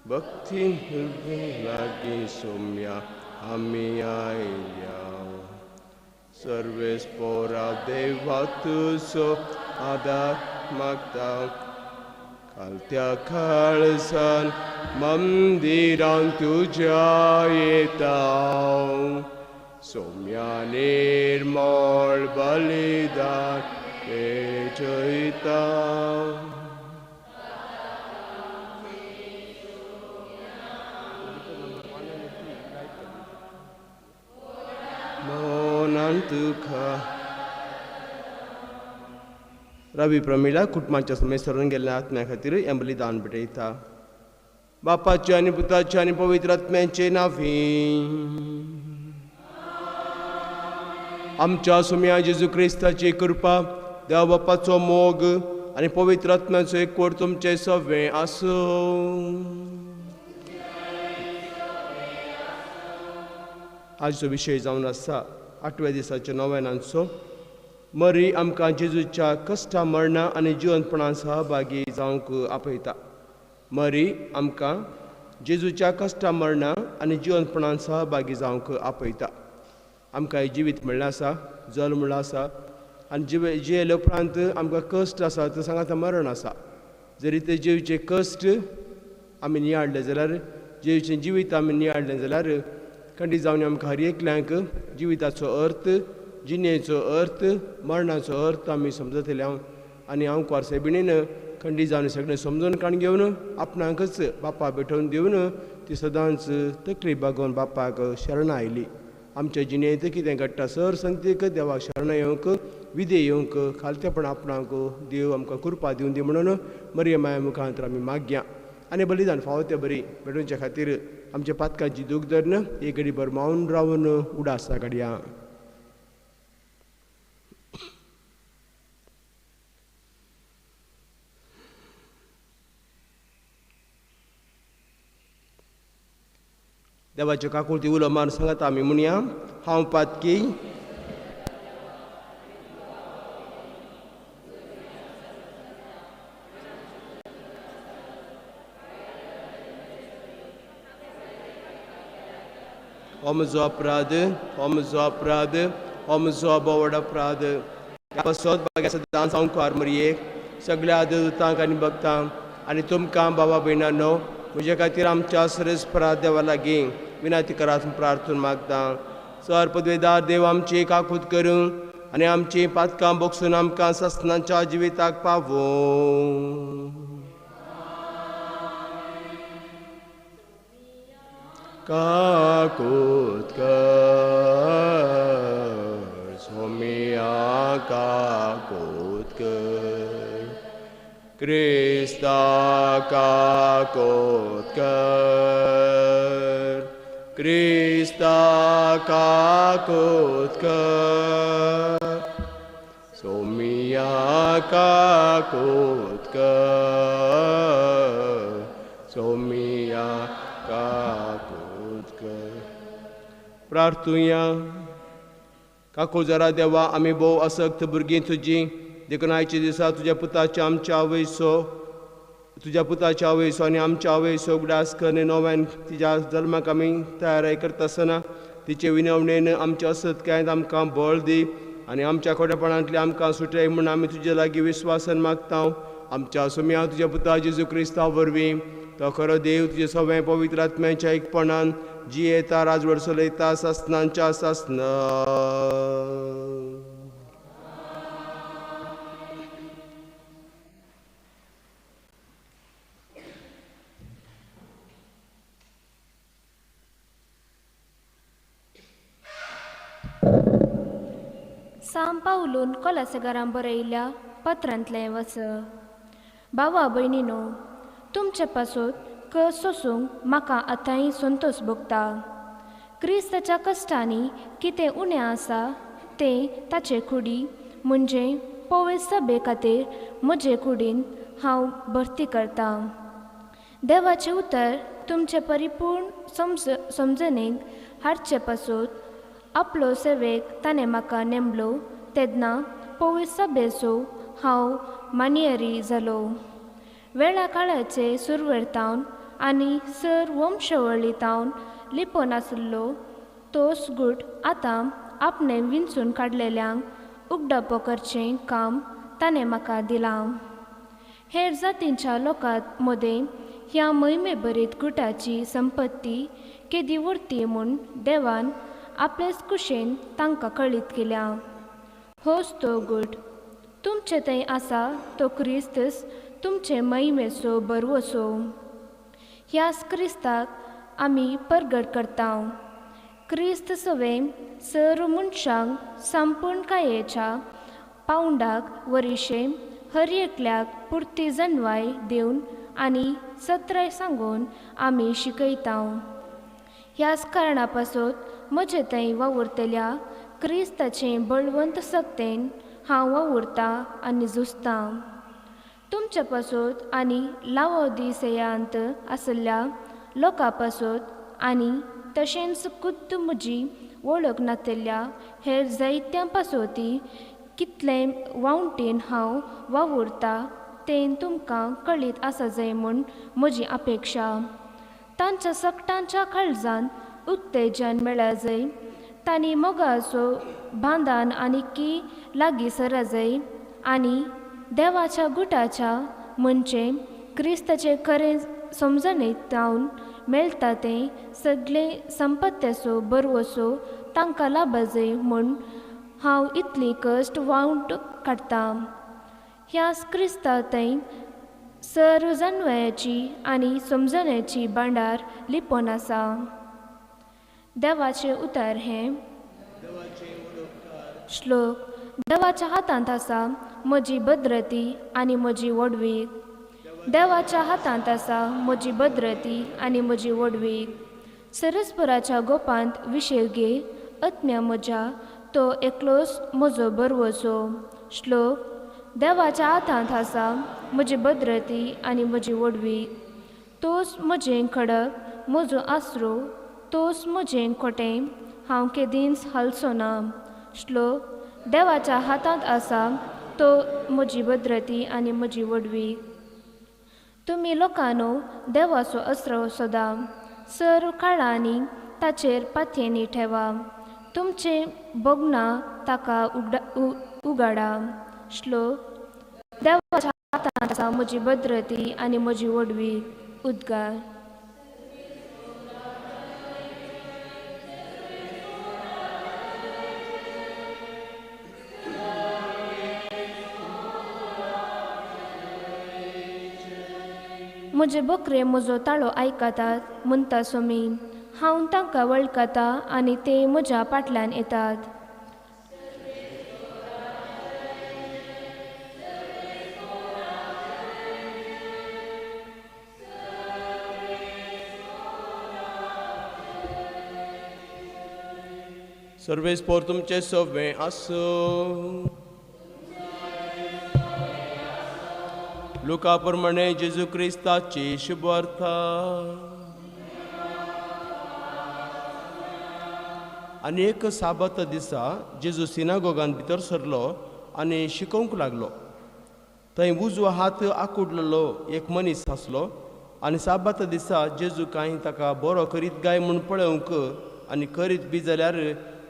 भक्ती लागीं सोम्या आमी आयल्या सर्वेस्पोरा देवा तुजो आदार मागता खालत्या काळसान मंदिरान तुज्या येता सोम्या निर्मळ बलिदान पेटयता. मनान तुका रवी प्रमिला कुटुंबाच्या समेसरून गेल्ल्या आत्म्या खातीर हें बलिदान भेटयता. बापाचे आनी पुताचे आनी पवित्र आत्म्याचे नांवी. आमच्या सोम्या जेजू क्रिस्ताची कृपा, देव बापाचो मोग आनी पवित्र आत्म्याचो एकवट तुमचें सगळें आसूं. आजचो विशय जावन आसा आठव्या दिसाच्या नव्यानांचो. मरी आमकां जेजूच्या कश्टा मरणां आनी जिवंतपणान सहभागी जावंक आपयता. मरी आमकां जेजूच्या कश्टा मरणां आनी जिवंतपणान सहभागी जावंक आपयता. आमकां हें जिवीत म्हणलें आसा, जल्म म्हणलो आसा आनी जियेले उपरांत आमकां कश्ट आसा तो सांगाता मरण आसा. जरी ते जिवचे कश्ट आमी नियाळ्ळे जाल्यार, जिवचें जिवीत आमी नियाळ्ळें जाल्यार खंडीत जावन आमकां हर एकल्यांक जिविताचो अर्थ, जिणेचो अर्थ, मरणाचो अर्थ आमी समजतले. हांव आनी हांव कुवारसायबिणीन खंडीत जावन सगळें समजून काण घेवन आपणाकच बापा भेटोवन दिवन ती सदांच तकली बागोवन बापाक शरणां आयली. आमच्या जिणेंत कितें घडटा सर संगतीक देवाक शरणां येवंक, विधे येवंक, खालतेपण आपणाक देव आमकां कृपा दिवन दी म्हणून मरिया माया मुखांतर आमी मागया. आनी बलिदान फावो ते बरी भेटोवच्या खातीर आमच्या पातकांची दूख धरून एक घडी भर मावन रावन उडासा घडया. देवाच्यो काकुळती उलो मार सांगात आमी म्हणया, हांव पातकी हो म्हजो अपराध, हो म्हजो अपराध, हो म्हजो व्हड अपराध. ह्या पासत भाग्या सदांच हांव कुवार मरयेक सगळ्या देवतांक आनी भक्तांक आनी तुमकां बाबा भयणांनो म्हजे खातीर आमच्या सरेस्परा देवा लागीं विनंती करात प्रार्थना मागता. सर पदवेदार देव आमची काकूत करूं आनी आमची पातकां बोगसून आमकां ससनाच्या जिविताक पावोवं. काकूत कर सोमिया, काकूत कर क्रिस्ता, काकूत कर क्रिस्ता, काकूत कर सोमिया, काकूत कर सोमिया, काकूत कर. प्रार्थुया. काकुळजरा देवा, आमी भोव असक्त भुरगीं तुजी, देखून आयच्या दिसा तुज्या पुताच्या आमच्या आवयचो, तुज्या पुताच्या आवयचो आनी आमच्या आवयचो उगडास करून नव्यान तिज्या जल्माक आमी तयारी करता आसतना तिचे विनवणेन आमच्या असत्कायेंत आमकां बळ दी आनी आमच्या खोटेपणांतले आमकां सुटय म्हूण आमी तुजे लागीं विस्वासान मागता. आमच्या सोम्या तुज्या पुता जेजू क्रिस्ता वरवीं, तो खरो देव तुजे सगळें पवित्र आत्म्याच्या एकपणान जियेता, राजवट चलयता सासनांच्या सासना. साम पावलून कोलासगारां बरयल्ल्या पत्रांतलें वच. भावा भयणीनो, तुमचे पासत कस सोसूंक म्हाका आतांय संतोश भोगता. क्रिस्ताच्या कश्टांनी कितें उणें आसा तें ताचे कुडी म्हणजे पवित्र सभे खातीर म्हजे कुडीन हांव भरती करतां. देवाचें उतर तुमचे परिपूर्ण समजणेक हाडचे पासत आपलो सेवेक ताणें म्हाका नेमलो तेन्ना पवित्र सभेचो हांव मान्यरी जालो. वेळा काळाचे सुरवेर तावन आनी सर वंशवळीतावन लिपोन आशिल्लो तोच गूट आतां आपणें विंचून काडलेल्यांक उगडापो करचें काम ताणें म्हाका दिलां. हेर जातींच्या लोकां मदें ह्या मोहिमे भरीत गुटाची संपत्ती केदी उरती म्हूण देवान आपलेच कुशेन तांकां कळीत केल्या. होच तो गूट तुमचे थंय आसा तो क्रिस्तस तुमचे महिमेचो बरवसो. ह्याच क्रिस्ताक आमी परगट करता. क्रिस्त सवें सर्व मनशांक संपूर्णकायेच्या पावंडाक वरिशें हर एकल्याक पुरती जनवाय दिवन आनी सत्राय सांगून आमी शिकयता. ह्याच कारणा पासत म्हजे थंय वावुरतल्या क्रिस्ताचें बळवंत सक्तेन हांव वावुरतां आनी झुजतां. तुमचे पासत आनी लावोदिसेयांत आशिल्ल्या लोकां पासत आनी तशेंच खुद्द म्हजी वळख नातिल्ल्या हेर जायत्यां पासती कितलें वावटीन हांव वावुरता तें तुमकां कळीत आसा जाय म्हूण म्हजी अपेक्षा. तांच्या सकटांच्या काळजान उत्तेजन मेळ्ळा जाय, तांणी मोगाचो बांदान आनीकी लागीं सरा जाय आनी देवाच्या गुटाच्या म्हणजे क्रिस्ताचें खरें समजणेंत जावन मेळटा तें सगळें संपत्त्याचो बरवसो तांकां लाबा जाय म्हूण हांव इतली कश्ट वावट काडटां. ह्याच क्रिस्ता थंय सर्व जानवयाची आनी समजण्याची भांडार लिपोन आसा. देवाचें उतर हें. श्लोक. देवाच्या हातांत आसा म्हजी भद्रती आनी म्हजी व्हडवीक. देवाच्या हातांत आसा म्हजी भद्रती आनी म्हजी व्हडवीक. सरस्पराच्या गोपांत विशेव घे आत्म्या म्हज्या, तो एकलोच म्हजो बरवसो. श्लोक. देवाच्या हातांत आसा म्हजी भद्रती आनी म्हजी व्हडवीक. तोच म्हजें खडक म्हजो आसरो, तोच म्हजें कोटें, हांव केदींच हालचो ना. श्लोक. देवाच्या हातांत आसा तो म्हजी भद्रती आनी म्हजी व्हडवीक. तुमी लोकांनो देवाचो आसरो सोदा, सर्व काळांनी ताचेर पातयेनी ठेवा, तुमचें भोगणां ताका उगाडा. श्लोक. देवाच्या हातांत आसा म्हजी भद्रती आनी म्हजी व्हडवीक. उद्गार. म्हजे बकरे म्हजो ताळो आयकतात म्हणटा स्वामी, हांव तांकां वळखता आनी ते म्हज्या फाटल्यान येतात. सर्वेस्पोर तुमचे सवें आसूं. लुका प्रमाणे जेजू क्रिस्ताची शुभवार्ता. आनी एक साबात दिसा जेजू सिनागोगान भितर सरलो आनी शिकोवंक लागलो. थंय उजवो हात आकुडलेलो एक मनीस आसलो आनी साबात दिसा जेजू कांय ताका बरो करीत काय म्हूण पळोवंक आनी करीत बी जाल्यार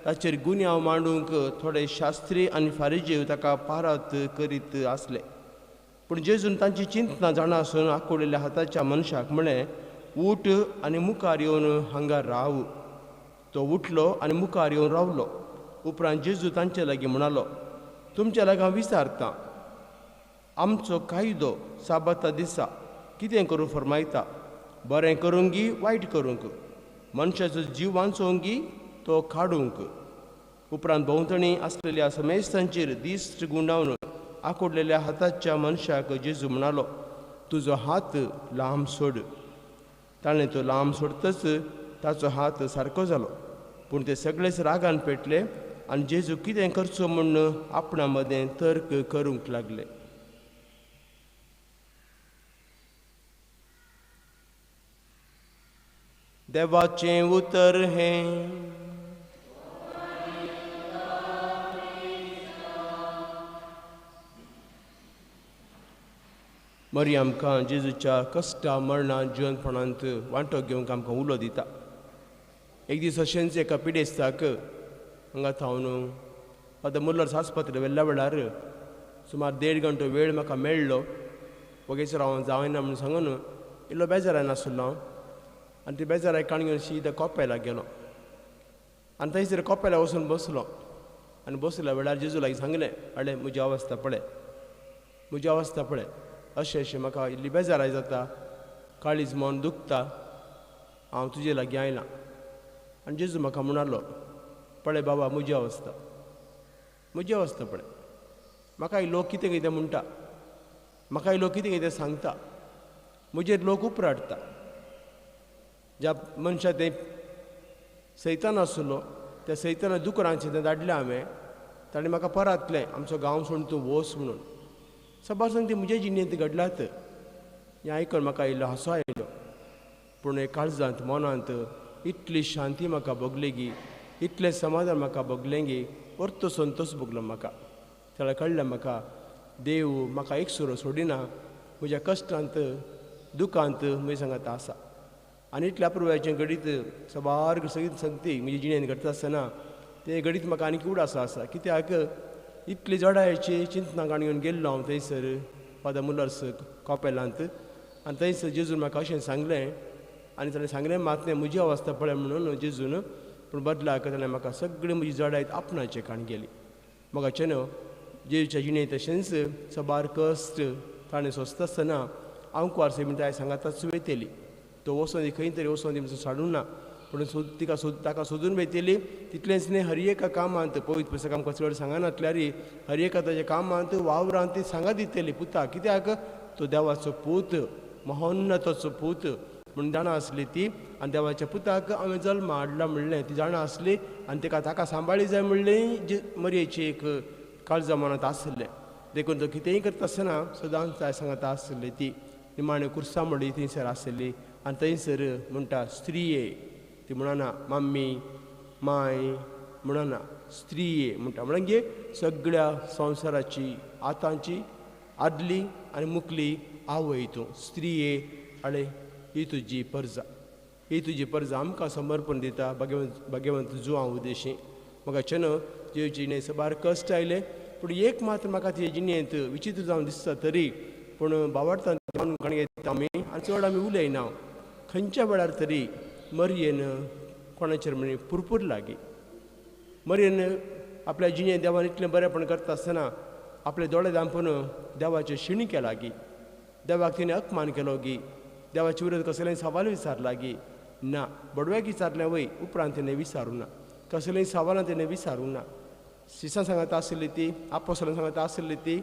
ताचेर गुन्यांव मांडूंक थोडे शास्त्री आनी फारिजीव ताका पारात करीत आसले. पूण जेजून तांची चिंतना जाणा आसून आकुडलेल्या हाताच्या मनशाक म्हळें, उठ आनी मुखार येवन हांगा राव. तो उठलो आनी मुखार येवन रावलो. उपरांत जेजू तांचे लागीं म्हणालो, तुमच्या लागीं हांव विचारतां, आमचो कायदो साबाता दिसा कितें करूंक फर्मायता? बरें करूंक गी वायट करूंक? मनशाचो जीव वांचोवंक गी तो काडूंक? उपरांत भोंवतणी आसलेल्या समेस्तांचेर दिश्ट गुंडावन आकुडलेल्या हाताच्या मनशाक जेजू म्हणालो, तुजो हात लांब सोड. ताणें तो लांब सोडतच ताचो हात सारको जालो. पूण ते सगळेच रागान पेटले आनी जेजू कितें करचो म्हूण आपणा मदें तर्क करूंक लागले. देवाचें उतर हें. मरी आमकां जेजूच्या कश्टा मरणा जिवनपणांत वांटो घेवंक आमकां उलो दिता. एक दीस अशेंच एका पिडेस्ताक हांगा थावन फादर मुल्लर्स आस्पत्रे व्हेल्ल्या वेळार सुमार 1.5 घंटो वेळ म्हाका मेळ्ळो. वगेसर हांव जायना म्हणून सांगून इल्लो बेजारान आसलो हांव आनी ती बेजाराय काण घेवन शीदा कोपेलाक गेलो आनी थंयसर कोपेला वचून बसलो आनी बसल्या वेळार जेजू लागीं सांगलें, अळे म्हजी अवस्था पळय, म्हजी अवस्था पळय, अशें अशें म्हाका इल्ली बेजाराय जाता, काळीज मन दुखता, हांव तुजे लागीं आयलां. आनी जेजू म्हाका म्हणालो, पळय बाबा म्हजी अवस्था, म्हजी अवस्था पळय, म्हाका लोक कितें कितें म्हणटा, म्हाका लोक कितें कितें सांगता, म्हजेर लोक उपराटता. ज्या मनशा ते सैतान आसलो त्या सैताना दुकरांचें तें धाडलें हांवें, ताणें म्हाका परातलें आमचो गांव सोडून तूं वोस म्हणून. सबार सांग ती म्हजे जिणेंत घडलात. हें आयकून म्हाका इल्लो हांसो आयलो, पूण काळजांत मनांत इतली शांती म्हाका भोगली, इतलें समाधान म्हाका भोगलें गी, परतो संतोश भोगलो म्हाका. तेन्ना कळ्ळें म्हाका देव म्हाका एकसुरो सोडिना, म्हज्या कश्टांत दुखांत म्हज्या सांगात आसा. आनी इतल्या अप्रुवाचें घडीत सबार सगळीं संगती म्हजी जिणेंत घडटा आसतना तें घडीत म्हाका आनी उडास आसा. कित्याक इतली जडायेची चिंतनां काण घेवन गेल्लो हांव थंयसर फादर मुलर्स कॉपेलांत आनी थंयसर जेजून म्हाका अशें सांगलें आनी ताणें सांगलें मात न्ही म्हजी अवस्था पळय म्हणून जेजून, पूण बदलाक ताणें म्हाका सगळी म्हजी जडायत आपणाचें काण गेली. म्हाका न्हू जेजूच्या जिणेंत तशेंच सबार कश्ट ताणें सोंसता आसतना हांव कुवार सेमी ताय सांगाताच वयतली, तो वचोन दी खंय तरी वचोन दी म्हणून साडूंक ना, पूण तिका ताका सोदून वयतली. तितलेंच न्ही हर एका कामांत पवित्र पुस्तक आमकां चड सांगनातल्यार हर एका ताच्या कामांत वावरांत ती सांगात दितली पुता, कित्याक तो देवाचो पूत, महोन्नताचो पूत म्हूण जाणा आसली ती. आनी देवाच्या पुताक हांवें जल्मा हाडला म्हणलें ती जाणा आसली आनी ताका ताका सांबाळी जाय म्हणलें जी मरयेची एक काळजा मनांत आसलें. देखून तो कितेंय करता आसतना सदांच ताय सांगाता आसली ती. निमाणें कुर्सा मोडी थंयसर आसली आनी थंयसर म्हणटा स्त्रिये, ती म्हणना मम्मी माय म्हणना, स्त्रिये म्हणटा. म्हणजे सगळ्या संवसाराची आतांची आदली आनी मुकली आवय तूं स्त्रिये, आळे ही तुजी परजा, ही तुजी परजा आमकां समर्पण दिता भाग्यवंत भाग्यवंत जुवां उद्देशी. म्हाका चेनो जेव जिणें सबार कश्ट आयले, पूण एक मात्र म्हाका ते जिणेंत विचित्र जावन दिसता तरी पूण बावडटान घेता आमी आनी चड आमी उलयना. खंयच्या वेळार तरी मरयेन कोणाचेर म्हण पुरपूर लागी, मरयेन आपल्या जिणें देवान इतलें बरेंपण करता आसतना आपले दोळे धांपून देवाचें शिण केला गी, देवाक तिणें अपमान केलो गी, देवाचे विरोध कसलेंय सवाल विचारला गी ना, बडव्याक विचारलें वय उपरांत तिणें विचारूं ना, कसलेंय सवालां तिणें विचारूं ना. शिसां सांगाता आसली ती, आपोसलां सांगाता आसली ती,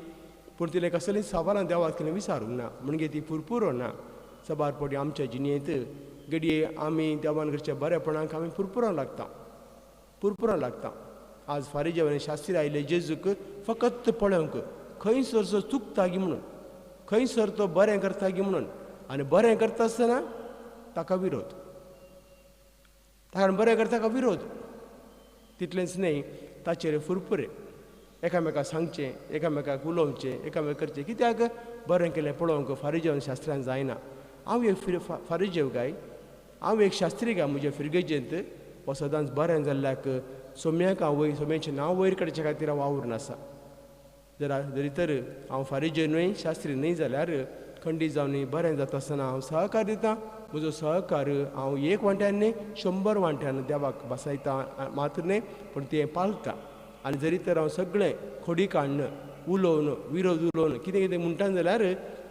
पूण तिणें कसलीं सवालां देवाक तिणें विचारूंक ना, म्हणजे ती पुरपुरो ना. सबार पटी आमच्या जिणेंत घडये आमी देवान करच्या बरेपणाक आमी पुरपुरां लागता, पुरपुरां लागता. आज फारीजेवानी शास्त्री आयले जेजूक फकत पळोवंक, खंयसर सो चुकता गी म्हणून, खंयसर तो बरें करता गी म्हणून, आनी बरें करता आसतना ताका विरोध, ताका बरें करता ताका विरोध. तितलेंच न्हय ताचेर फुरफुरे, एकामेकाक सांगचें, एकामेकाक उलोवचें, एकामेक करचें, कित्याक बरें केलें पळोवंक फारीजेवन शास्त्रान जायना. हांव एक फारीजेव गाय, हांव एक शास्त्री गाय म्हज्या फिरगेजेंत हो सदांच बरें जाल्ल्याक सोम्याक हांव वयर सोम्याचें नांव वयर काडचे खातीर हांव वावरून आसा. जरी तर हांव फारीजेव न्हय शास्त्री न्हय जाल्यार खंडीत जावन बरें जाता आसतना हांव सहकार दिता, म्हजो सहकार हांव एक वांट्यान न्हय 100 वांट्यान देवाक बसयता मात्र न्हय पूण तें पाळटा. आनी जरी तर हांव सगळें खोडी काडून उलोवन विरोध उलोवन कितें कितें म्हणटा जाल्यार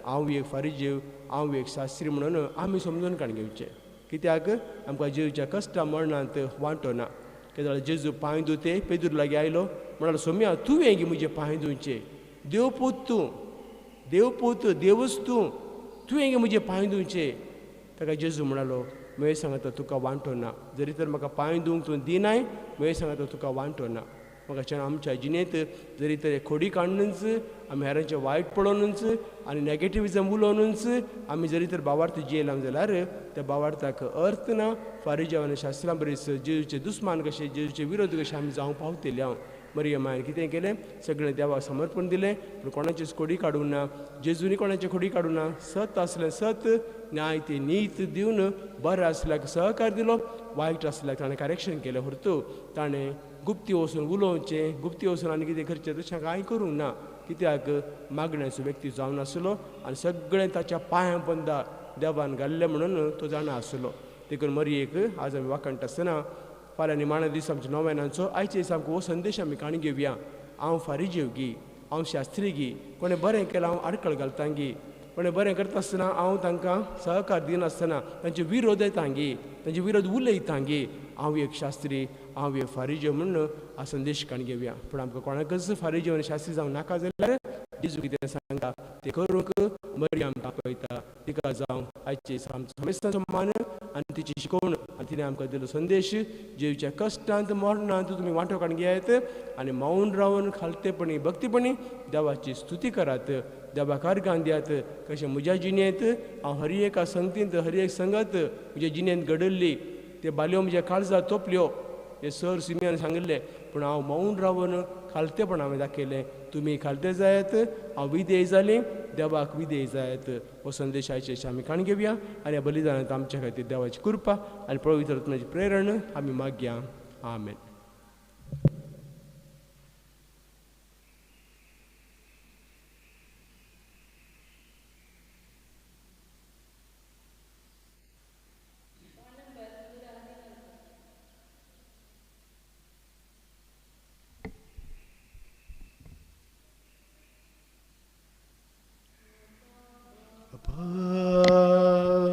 हांव एक फारीजेव, हांव एक शास्त्री म्हणून आमी समजून काण घेवचें. कित्याक आमकां जेजूच्या कश्टा मरणांत वांटो ना. कित्याक जेजू पांय धुते पेदूर लागीं आयलो म्हणालो, सोम्या तुवें गी म्हजे पांय धुवचे, देव पूत तूं, देव पूत देवूच तूं, तुवें गे म्हजे पांय धुवचे. ताका जेजू म्हणालो, म्हजे सांगता तुका वांटो ना, जरी तर म्हाका पांय धुवंक तूं दिनाय, म्हजे सांगता तुका वांटो ना. म्हाका आमच्या जिणेंत जरी तर खोडी काडूनच आमी हेरांचें वायट पळोवनूच आनी नॅगेटिविजम उलोवनूच आमी जरी तर बावार्थ जियेला जाल्यार त्या बावार्थाक अर्थ ना. फारीजेव आनी शास्त्रां बरीच जेजूचे दुस्मान कशे, जेजूचे विरोध कशे आमी जावंक पावतले. हांव मरिया मायन कितें केलें, सगळें देवाक समर्पण दिलें, पूण कोणाचीच खोडी काडूंक ना, जेजूनी कोणाची खोडी काडूंक ना. सत आसलें सत, न्याय ती नीत दिवन बरें आसल्याक सहकार दिलो, वायट आसल्याक ताणें करेक्शन केलें. हरतू ताणें गुप्ती वचून उलोवचें, गुप्ती वचून आनी कितें करचें तशें कांय करूंक ना, कित्याक मागण्याचो व्यक्ती जावन आसलो आनी सगळें ताच्या पांयां पोंदा देवान घाल्लें म्हणून तो जाणा आसलो. देखून मरियेक आज आमी वाखाणटा आसतना फाल्यां निमाण्या दीस आमच्या नोवेनांचो, आयचे दीस आमकां हो संदेश आमी काणी घेवया. हांव फारिजेवगी, हांव शास्त्रीगी, कोणें बरें केलां हांव आडखळ घालतांगी, कोणें बरें करता आसतना हांव तांकां सहकार दिनासतना तांचे विरोध येतांगी, तांचे विरोध उलयतांगी, हांव एक शास्त्री, हांव एक फारिजेव म्हणून हा संदेश काणी घेवया. पूण आमकां कोणाकच फारिजेव आनी शास्त्री जावंक नाका जाल्यार जेजू कितें सांगता तें करूंक मरिया आमकां आपयता. तिका जावं आयचे आमचो समेस्तांचो मान आनी तिची शिकवण आनी तिणें आमकां दिलो संदेश, जेजूच्या कश्टांत मरणांत तुमी वांटो काडून घेयात आनी मौन रावन खालतेपणी भक्तीपणी देवाची स्तुती करात, देवाक अर्गां दियात. कशें म्हज्या जिणेंत हांव हर एका संगतींत हर एक संगत म्हज्या जिणेंत घडयल्ली, ते बालयो म्हज्या काळजांत तोपल्यो, हे सर सिमियान सांगिल्लें, पूण हांव मौन रावन खालतेपण हांवें दाखयलें. तुमी खालते जायात, हांव विधेय जालें, देवाक विधेय जायात. हो संदेश आयचे आमी काण घेवया आनी ह्या बलिदानांत आमच्या खातीर देवाची कृपा आनी पवित्र आत्म्याची प्रेरण आमी मागया. आमेन.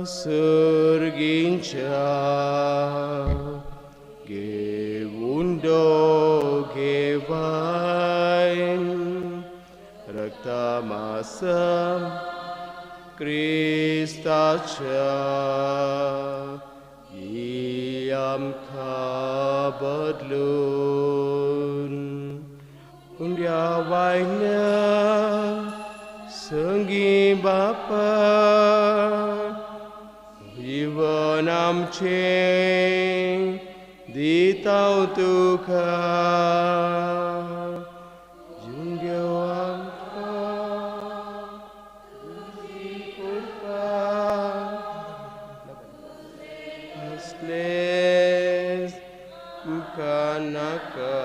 सर्गींच्या घेवन घेवायन रक्तमास क्रिस्ताच्या ही आमकां बदलून उंड्या वायन्या संगी बापा जीवन आमचें दिता तुका, जीवन घेव आमकां तुजी कृपा आसलें तुका नाका.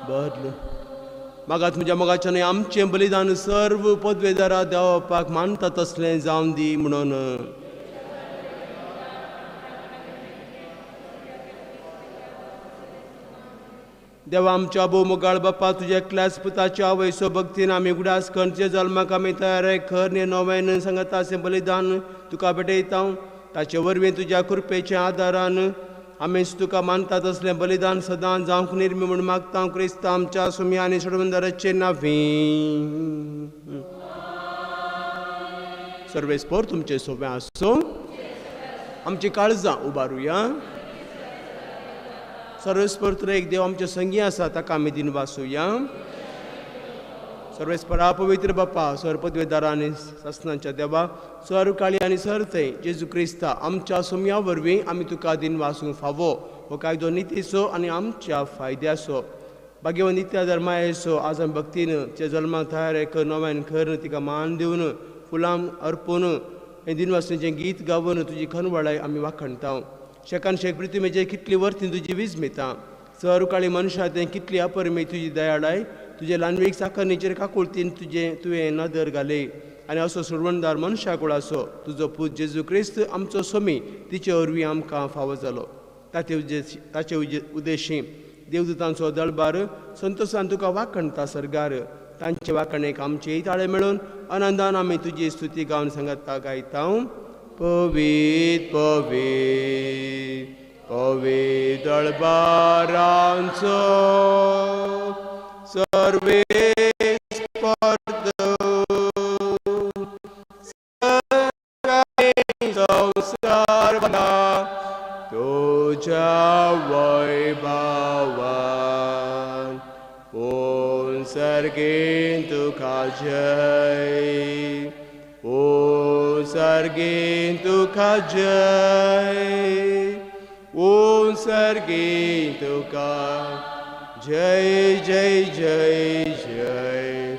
बदलू मागात म्हज्या मोगाच्यान आमचें बलिदान सर्व पदवेदारा देवपाक मानता तसलें जावन दी म्हणून. देवा आमच्या भोव मोगाळ बापा, तुज्या एकल्याच पुताच्या आवयसो भक्तीन आमी उगडास करून तुज्या जल्माक आमी तयार खर न्ही नव्यान सांगता अशें बलिदान तुका भेटयता. ताचे वरवीं तुज्या कृपेच्या आदारान आमीच तुका मानता तसलें बलिदान सदां जावंक निर्मी म्हूण मागता क्रिस्ता आमच्या सुमया आनी सोडवंदाराचे नांवी. सर्वेस्पोर तुमचें सोबें आसूं. आमची काळजां उबारुया. सर्वेस्पर एक देव आमचे संगी आसा, ताका आमी दिनवासुया. सर्वेस्परा पवित्र बापा, सर पदवेदारा आनी सासनाच्या देवा, सर काळी आनी सर थंय जेजू क्रिस्ता आमच्या सोम्या वरवीं आमी तुका दिनवासूंक फावो. हो कायदो नितीचो आनी आमच्या फायद्याचो. भाग्यवान नित्या धर्मायेचो आज आमी भक्तीन तिच्या जल्माक तयार कर नव्यान कर तिका मान दिवन फुलां अर्पून हें दिनवासनेचें गीत गावन तुजी खनवळाय आमी वाखणता. शेकान शेक पृथ्वीचेर कितली वर्ती तुजी विजमिता, सर काळी मनशां तें कितली अपरमी तुजी दयाळाय. तुजे ल्हानवीक साखरणीचेर काकुळतीन तुजें तुवें नदर घाली आनी असो सोडवणदार मनशा कुळाचो तुजो पूत जेजू क्रिस्त आमचो सोमी तिचे वरवीं आमकां फावो जालो. ताचे उद्देशी देवदूतांचो दळबार संतोसान तुका वाखणता सरगार. तांचे वाखणेक आमचेय ताळे मेळून आनंदान आमी तुजी स्तुती गावन सांगता गायता. पवीत पवीत पवीत दळबारांचो सर्वे स्पर्ध संसार तुज्या वैभवान ओम सर्गेन तुका जय, ओम सर्गेन तुका जय, ओम सर्गेन तुका जय जय जय जय,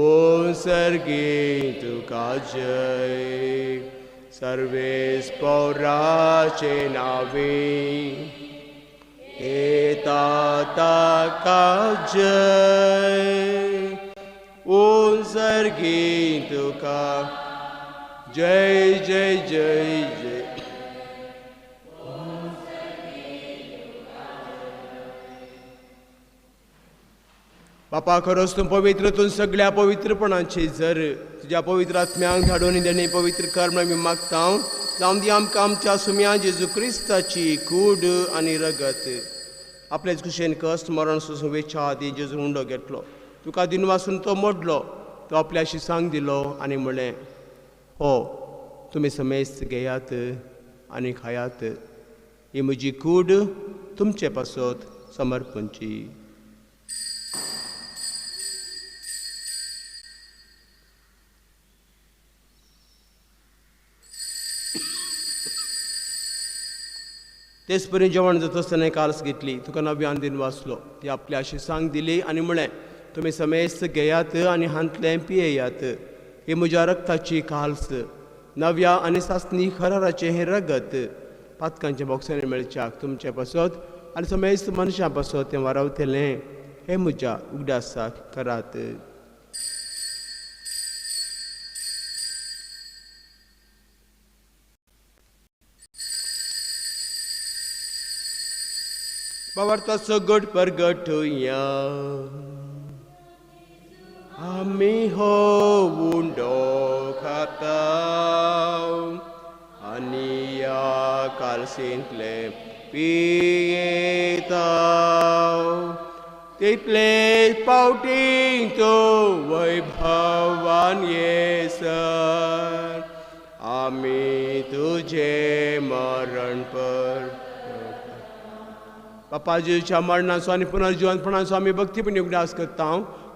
ओम सर्गेन तुका जय. सर्वेस पौराचे नावे येता ताका जय, ओम सर्गेन तुका जय जय जय जय. बापा खरोच तूं पवित्र, तूं सगळ्या पवित्रपणाची जर तुज्या पवित्र आत्म्यांक धाडून देणे पवित्र कर म्हण आमी मागता. जावं दी आमकां आमच्या सुम्या जेजू क्रिस्ताची कूड आनी रगत. आपलेच कुशेन कश्ट मरण सोसून वेच्या आदी जेजू उंडो घेतलो, तुका दिनवासून तो मोडलो, तो आपल्याशी सांग दिलो आनी म्हणलें, हो तुमी समेस्त घेयात आनी खायात, ही म्हजी कूड तुमचे पासत समर्पणची. तेच परी जेवण जाता आसतना काल्स घेतली, तुका नव्यान दिन वाचलो, ती आपल्या अशी सांग दिली आनी म्हणलें, तुमी समेस्त घेयात आनी हांतलें पियेयात, ही म्हज्या रक्ताची काल्स, नव्या आनी सासणी खराराचें हें रगत पातकांच्या बोक्सांनी मेळच्याक तुमचे पासत आनी समेस्त मनशां पासत तें वारावतलें, हें म्हज्या उगडासाक करात. बाबार्थाचो गट परगटुया आमी हो उंडो खाता आनी ह्या कालसेंतले पियेता, तितले पावटी तो वैभवान येसर आमी तुजें मरण पर. बापा जेजूच्या मरणाचो आनी पुनर्जिवनपणाचो आमी भक्तीपणी उगडास करता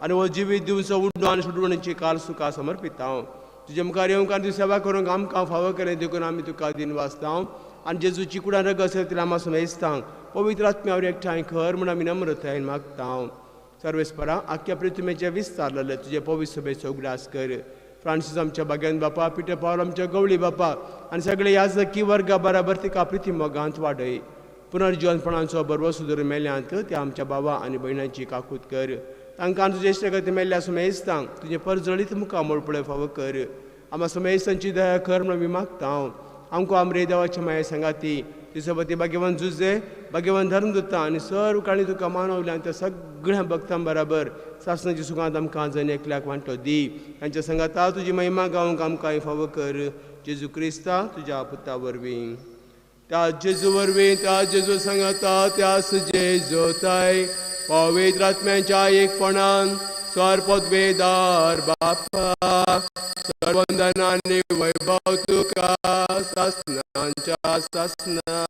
आनी हो जिवीत दिवचो उड्डो आनी सोडवणीची काल सुखा समर्पिता. तुजे मुखार येवंक आनी तुजी सेवा करूंक आमकां फावो केलें देखून आमी तुका दिन वाचता आनी जेजूची कुडान रगत आसा आमा समजता. पवित्र आत्म्यावर एकठांय कर म्हूण आमी नम्रतायेन मागता. सर्वेस्परा आख्या पृथ्वीचें विस्तारलें तुजे पवित्र सभेचो उगडास कर. फ्रांसीस आमच्या बाग्यान बापा, पिटर पावल आमच्या गवळी बापा आनी सगळे याजकी वर्गा बराबर तिका प्रिती मोगांत वाडय. पुनर्जिवनपणाचो बरवसो धरून मेल्यांत त्या आमच्या बाबा आनी भयणांची काकूत कर. तांकां तुजे इश्टागती मेल्ल्या समेस्तांक तुजें परजळीत मुखामळ पळय फावो कर. आमा समेस्तांची दया कर म्हूण आमी मागता. आमकां आमरे देवाच्या माये सांगाती तिसोबती भाग्यवान जुजे भाग्यवान धर्मदुता आनी सर्व काळी तुका मानवल्यान त्या सगळ्या भक्तां बराबर सासणाची सुखांत आमकां जण एकल्याक वांटो दी. तांच्या सांगाता तुजी महिमा गावंक आमकां फावो कर. जेजू क्रिस्ता तुज्या पुता वरवीं. त्या जेजू वरवीं त्या जेजू सांगाता त्यास जेजोताय पवित्र आत्म्याच्या एकपणान सर्वपदवेदार बापा सर्वंदनानी वैभव तुका सासनांच्या सासना.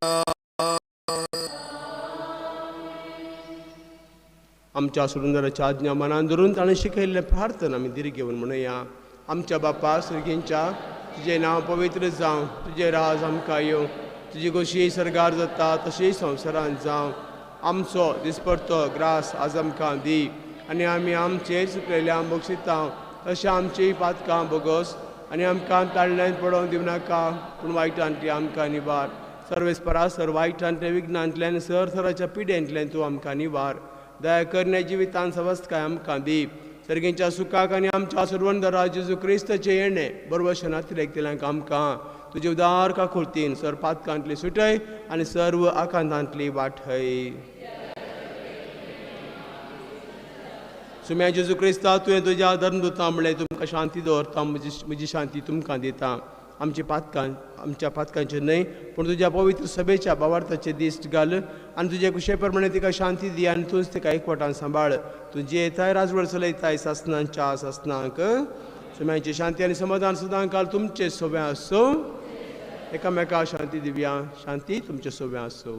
आमच्या सुरुंदराच्या आज्ञा मनान धरून ताणें शिकयल्लें प्रार्थना आमी धीर घेवन म्हणुया. आमच्या बापा सर्गींच्या तुजें नांव पवित्र जावं, तुजें राज आमकां येवं, तुजी खोशी सर्गार जाता तशी संवसारांत जावं. आमचो दिसपडतो ग्रास आज आमकां दी आनी आमी आमचेर चुकलेल्या बक्षिता तशें आमची पातकां बोगस आनी आमकां ताळण्यान पडोवंक दिवनाका पूण वायटांतली आमकां निवार. सर्वेस्परा सर वायटांतल्या विघ्नांतल्यान सर सराच्या पिड्यांतल्यान तूं आमकां निवार. दया करण्या जिवितान सवस्तकाय आमकां दी. सर्गींच्या सुखाक आनी आमच्या सर्वंदरा जेजू क्रिस्ताचें येणें बरोबर शनातिरेकतल्यांक आमकां तुजे उदार काकुळतीन सर पातकांतली सुटय आनी सर्व आकांतांतली वाटय. सुम्या जेजू क्रिस्ता तुवें तुज्या धर्मदुतां म्हणलें तुमकां शांती दवरता म्हजी शांती तुमकां दिता. आमची पातकां आमच्या पातकांचेर न्हय पूण तुज्या पवित्र सभेच्या बावार्थाचे दिश्ट घाल आनी तुजे कुशे प्रमाणे तिका शांती दी आनी तूंच तिका एकवटान सांबाळ. तूं जियेताय राजवड चलयताय सासनांच्या सासनांक. सुम्यांची शांती आनी समाधान सदां काल तुमचे सोबें आसूं. एकामेका शांती दिवया. शांती तुमचे सोबें आसूं.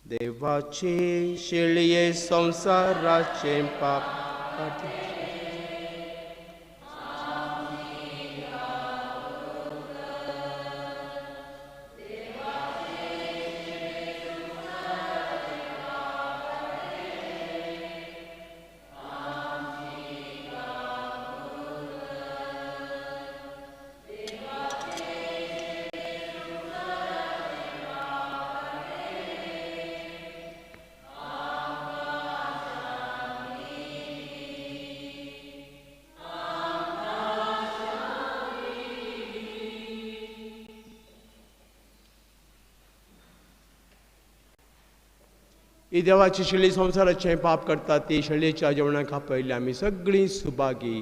देवाचे शेळये संवसाराचें पाप ही देवाची शेळी संवसाराचें पाप करता ती शेळयेच्या जेवणाक आपयली आमी सगळीं सुभागी.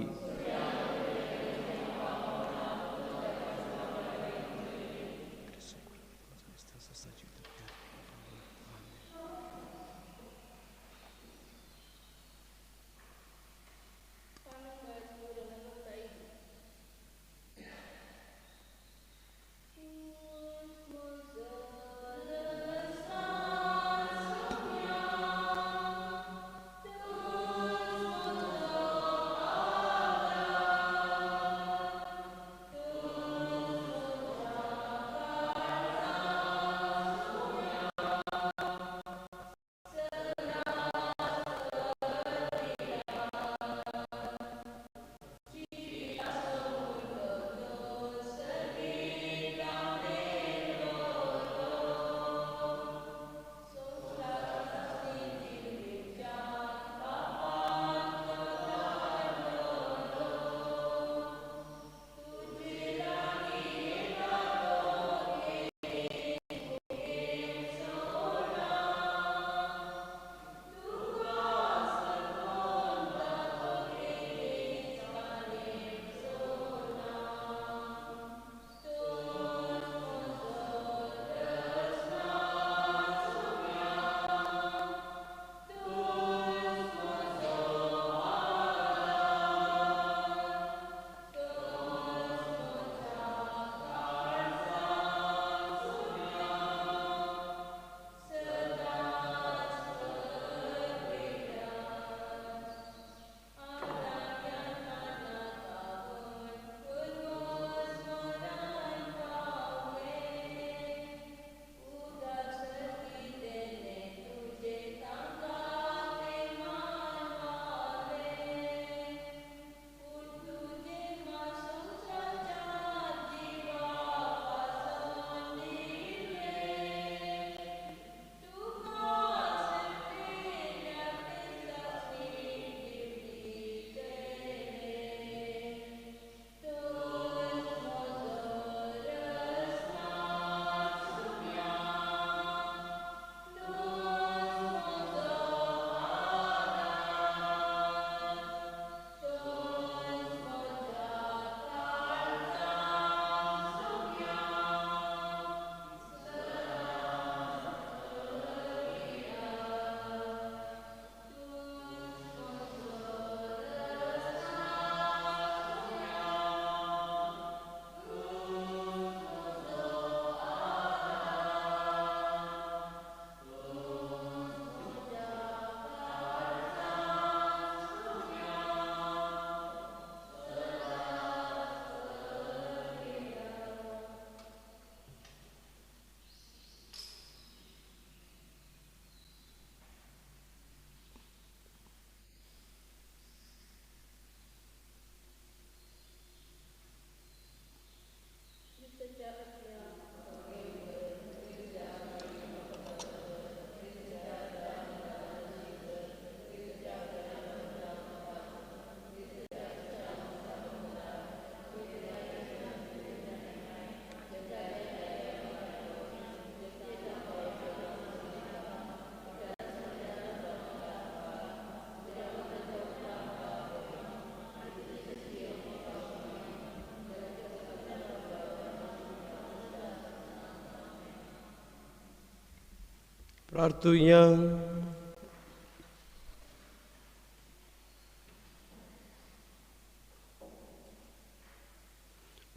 प्रार्थुया.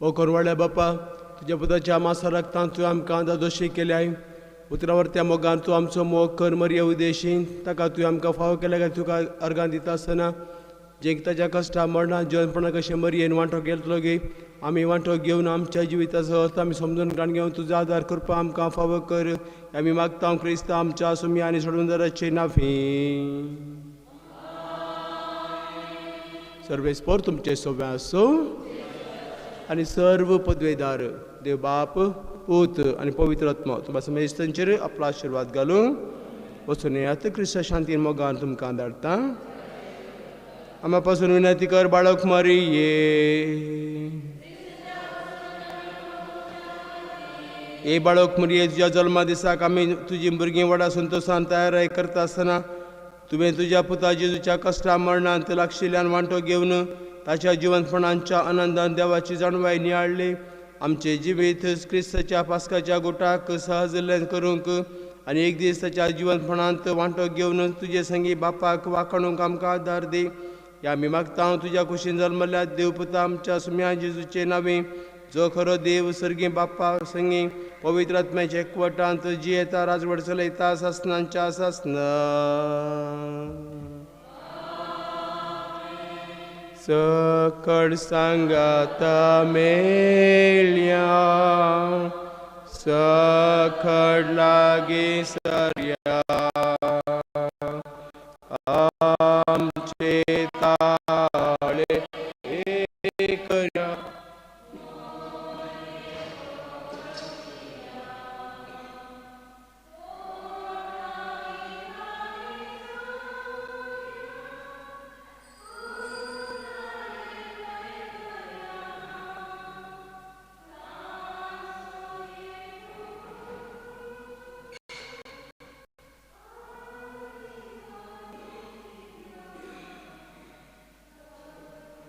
ओ कोरवाड्या बापा, तुज्या पुताच्या मासा रक्तान तुवें आमकां दादोशी केल्याय. उतरावर त्या मोगान तूं आमचो मोग कर मरये उदेशी ताका तुवें आमकां फावो केल्या काय तुका अर्गां दिता आसतना जे ताच्या कश्टा मरणां जिवनपणा कशें मरयेन वांटो घेतलो गे आमी वांटो घेवन आमच्या जिविताचो अर्थ आमी समजून काण घेवन तुजो आदार करपाक आमकां फावो कर. आमी मागता क्रिस्तांव आमच्या सुमी आनी सोडून नाफी. सर्वेस्पोर तुमचे सोबे आसूं आनी सर्व पदवेदार देव बाप पूत आनी पवित्र आत्मा तुमकां समेस्तांचेर आपलो आशिर्वाद घालूं. वचून येयात क्रिस्त शांतीन मोगान तुमकां धाडटा. आमा पासून विनंती कर बाळक मरिये. ए बाळक मरिये, तुज्या जल्मा दिसाक आमी तुजी भुरगीं व्हडा संतोशान तयार करता आसतना तुवें तुज्या पुता जेजूच्या कश्टा मरणांत लागशिल्ल्यान वांटो घेवन ताच्या जिवनपणांच्या आनंदान देवाची जाणवाय नियाळ्ळी. आमचें जिवीत क्रिस्ताच्या पास्काच्या गुटाक सहजल्ल्यान करूंक आनी एक दीस ताच्या जिवनपणांत वांटो घेवन तुजे संगी बापाक वाखाणूंक आमकां आदार दी. ह्या आमी मागता तुज्या कुशीन जल्मल्या देवपुता आमच्या सुम्या जेजूचे नांवे, जो खरो देव सर्गी बाप्पा संगी पवित्र आत्म्याच्या एकवटांत जियेता राजवट चलयता सासनांच्या सासना. सकड सांगाता मेळया, सकड लागीं सरया.